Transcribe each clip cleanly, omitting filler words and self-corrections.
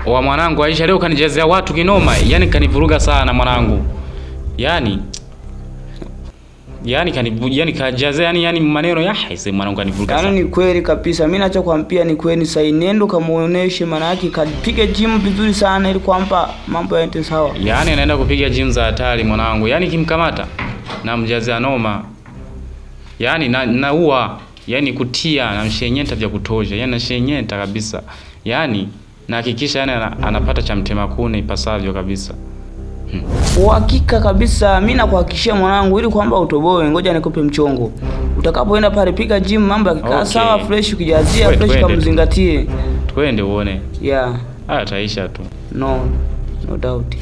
Wa mwanangu Aisha leo kanijazea watu kinoma, yani kanivuruga sana mwanangu. Yani kajazea yani maneno ya haise mwanangu kanivuruga sana. Yaani ni kweli kabisa. Mimi nachokuambia ni kweli, sasa nendo kamuoneshe maana yake kapige gym vizuri sana ili kwamba mambo yaende sawa. Yani anaenda kupiga gym za hatari mwanangu. Yani kimkamata na mjazea noma. Yani naua, yani kutia na mshenyenta vya kutosha. Yani nashenyenta kabisa. Yani na hakikisha yani anapata cha mtema kuni ipasavyo kabisa. Uhakika kabisa mimi nakuhakikishia mwanangu ili kwamba utoboe, ngoja nikupe mchongo. Utakapoenda pale piga gym mambo yakikaa sawa fresh, ukijazia fresh kamzingatie. Twende uone. Yeah. Ah, taisha tu. No, no doubt.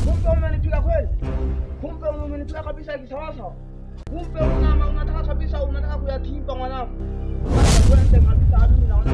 Kumbe umenipiga kweli? Kumbe umenipiga kabisa kisawasawa? Kumbe unataka kabisa, unataka kuyatimba mwanangu. Sasa twende kabisa, mimi naona.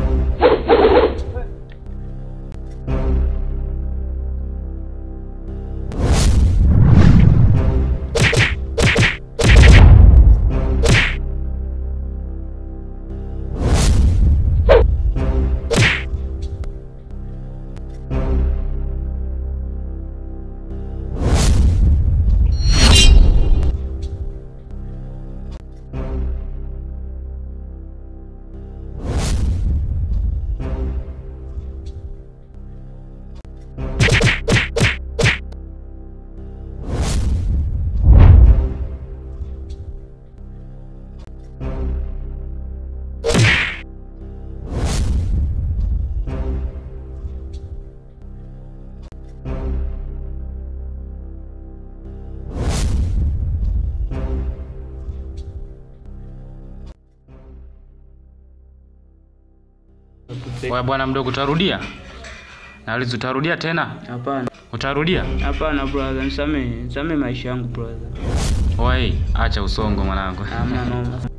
Wewe bwana mdogo utarudia? Nauliza utarudia tena? Hapana. Utarudia? Hapana brother, nisamehe maisha yangu brother. Oi, acha usongo mwanangu. Hamna noma.